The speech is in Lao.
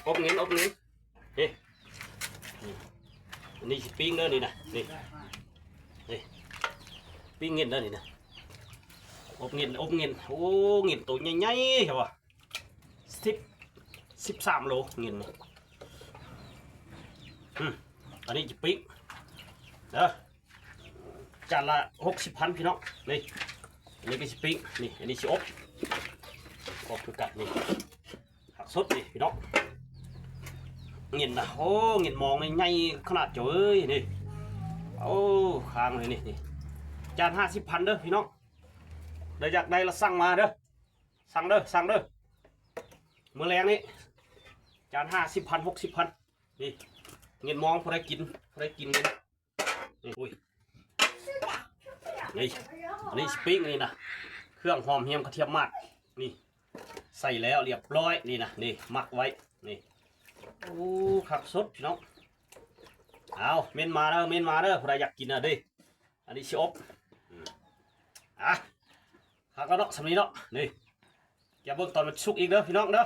ອົບເງິນ ອົບເງິນ ນີ້ ນີ້ ອັນນີ້ຊິປີ້ງເດີ ນີ້ນະ ນີ້ ນີ້ ປີ້ງເງິນເດີ ນີ້ນະ ອົບເງິນ ອົບເງິນ. ໂອ້ ເງິນໂຕໃຫຍ່ໆ ເຫັນບໍ່? ສິບ ສິບສາມໂລ ເງິນນີ້. ອືມ ອັນນີ້ຊິປີ້ງເດີ ຈານລະຫົກສິບພັນ ພີ່ນ້ອງ. ນີ້ ອັນນີ້ກໍຊິປີ້ງ ນີ້ ອັນນີ້ຊິອົບ ອົບຄືກັນ ນີ້ ຜັກສົດນີ້ພີ່ນ້ອງ. ເງິນນະ ໂອ້ ເງິນມອງນີ້ໃຫຍ່ຂະໜາດ ເຈົ້າເອີຍ ນີ້. ໂອ້ ຄ້າງເລີຍນີ້ ນີ້ ຈານຫ້າສິບພັນເດີພີ່ນ້ອງ. ໃຜຢາກໄດ້ລະສັ່ງມາເດີ ສັ່ງເດີ ສັ່ງເດີ. ມື້ແລງນີ້ ຈານຫ້າສິບພັນ ຫົກສິບພັນ ນີ້ ເງິນມອງ ຜູ້ໃດກິນ ຜູ້ໃດກິນເງິນ ນີ້ ໂອ້ຍ ນີ້ ອັນນີ້ຊິປີ້ງນີ້ນະ ເຄື່ອງຫອມຫຽມກະທຽມໝາກ ນີ້ ໃສ່ແລ້ວລຽບຮ້ອຍ ນີ້ນະ ນີ້ ໝັກໄວ້ ນີ້. ໂອ້ ຄັກສົດພີ່ນ້ອງ. ເອົາ ເມັ້ນມາເດີ ເມັ້ນມາເດີ ຜູ້ໃດຢາກກິນນະເດ້. ອັນນີ້ຊິອົບ ອືມ ອ່ະ ຄັກແລ້ວເນາະ ສ່ຳນີ້ເນາະ ນີ້ ຢ່າເບິ່ງຕອນມັນສຸກອີກເດີພີ່ນ້ອງເດີ.